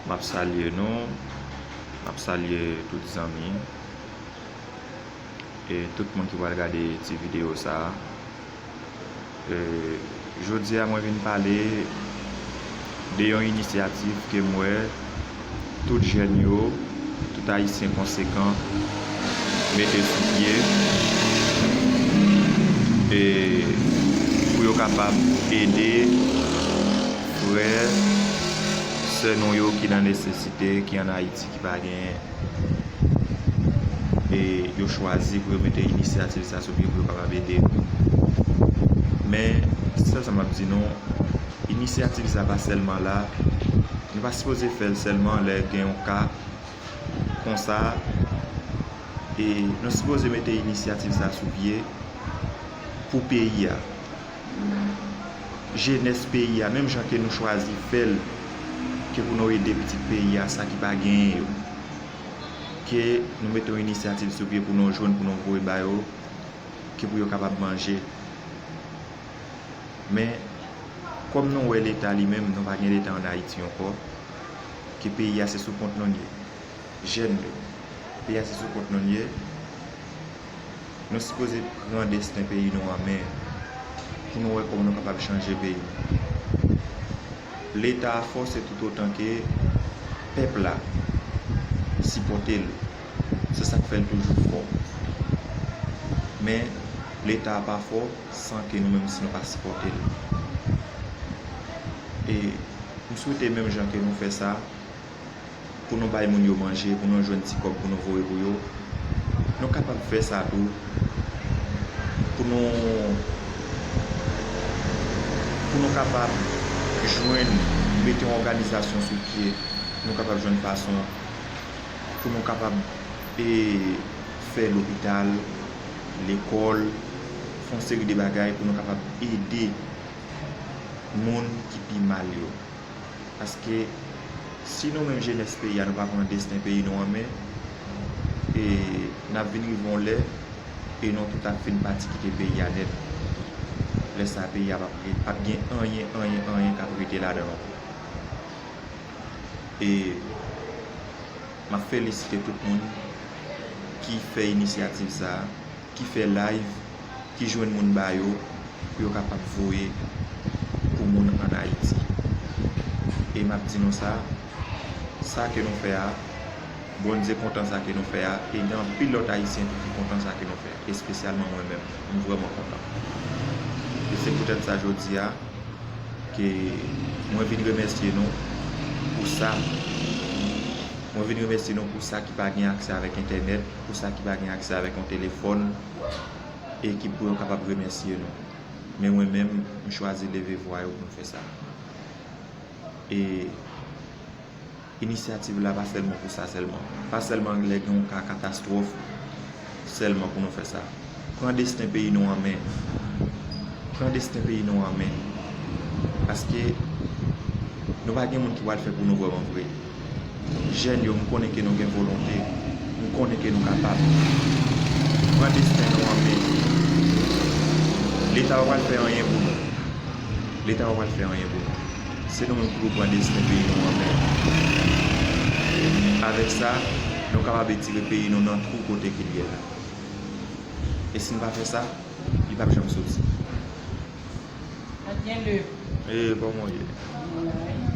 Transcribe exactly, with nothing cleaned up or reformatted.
M ap salye nou, m ap salye tout zanmi, e tout moun ki pral gade ti videyo sa a. E, jodi a, mwen vin pale de yon inisyativ ke m wè tout jèn yo, tout Ayisyen konsekan mete sou pye, e pou yo kapab ede frè, sè nou yo ki nan nesesite, ki ann Ayiti, ki pa genyen, e yo chwazi pou yo mete inisyativ sa sou pye pou yo kapab ede nou. Men, sèl sa m ap di nou, inisyativ sa pa sèlman la, nou pa sipoze fè l sèlman lè gen yon ka konsa, e nou sipoze mete inisyativ sa sou pye pou peyi a. Jenès peyi a, menm jan ke nou chwazi fè l, ke pou nou ede pitit peyi a, sa ki pa genyen yo, ke nou mete yon inisyativ sou pye pou nou jwenn, pou nou voye ba yo, ke pou yo kapab manje. Men, kòm nou wè Leta li menm, nou pa gen Leta ann Ayiti ankò, ke peyi a se sou kont nou l ye. Jèn yo, peyi a se sou kont nou l ye. Nou sipoze pran desten peyi nou an men pou nou wè kòman nou kapab chanje peyi nou. Leta a fò se toutotan ke pèp la sipòte l. Se sa k fè l toujou fò. Men, Leta a pa fò san ke nou menm si nou pa sipòte l. E m swete menm jan ke nou fè sa, pou nou bay moun yo manje, pou nou jwenn ti kòb pou nou voye pou yo, nou kapab fè sa tou. Pou nou, pou nou kapab jwenn, mete yon òganizasyon sou pye, nou kapab jwenn fason pou nou kapab, e, fè lopital, lekòl, fè yon seri de bagay pou nou kapab ede moun ki pi mal yo. Paske si nou menm jenès peyi a, nou pa pran desten peyi nou an men, e n ap vin rive yon lè, e nou tout ap fin pati kite peyi a nèt. Lè sa a, peyi a p ap re-, p ap gen anyen, anyen, anyen k ap rete ladan l ankò. E m ap felisite tout moun ki fè inisyativ sa a, ki fè live, ki jwenn moun ba yo, pou yo kapab voye pou moun ann Ayiti. E m ap di nou sa, sa ke nou fè a, Bondye kontan sa ke nou fè a, e gen anpil lòt Ayisyen tou ki kontan sa ke nou fè a, espesyalman mwen menm. M vrèman kontan. E se poutèt sa jodi a, ke mwen vin remèsye nou pou sa. Mwen vin remèsye nou pou sa ki pa gen aksè avèk entènèt, pou sa ki pa gen aksè avèk yon telefòn, e ki pou yo kapab remèsye nou. Men mwen menm, m chwazi leve vwa yo pou m fè sa. E inisyativ la pa sèlman pou sa sèlman. Pa sèlman lè gen yon ka katastwòf sèlman pou nou fè sa. Pran desten peyi nou an men. Pran desten peyi nou an men. Paske nou pa gen moun ki pral fè pou nou vrèman vre. Jèn yo, m konnen ke nou gen volonte. M konnen ke nou kapab. Pran desten nou an men. Leta pa pral fè anyen pou nou. Leta pa pral fè anyen pou nou. Se nou menm ki pou pran desten peyi nou an men. Avèk sa, nou kapab retire peyi nou nan twou kote ke l ye la. E si n pa fè sa, li p ap janm soti. Adyen le. E kòman w ye?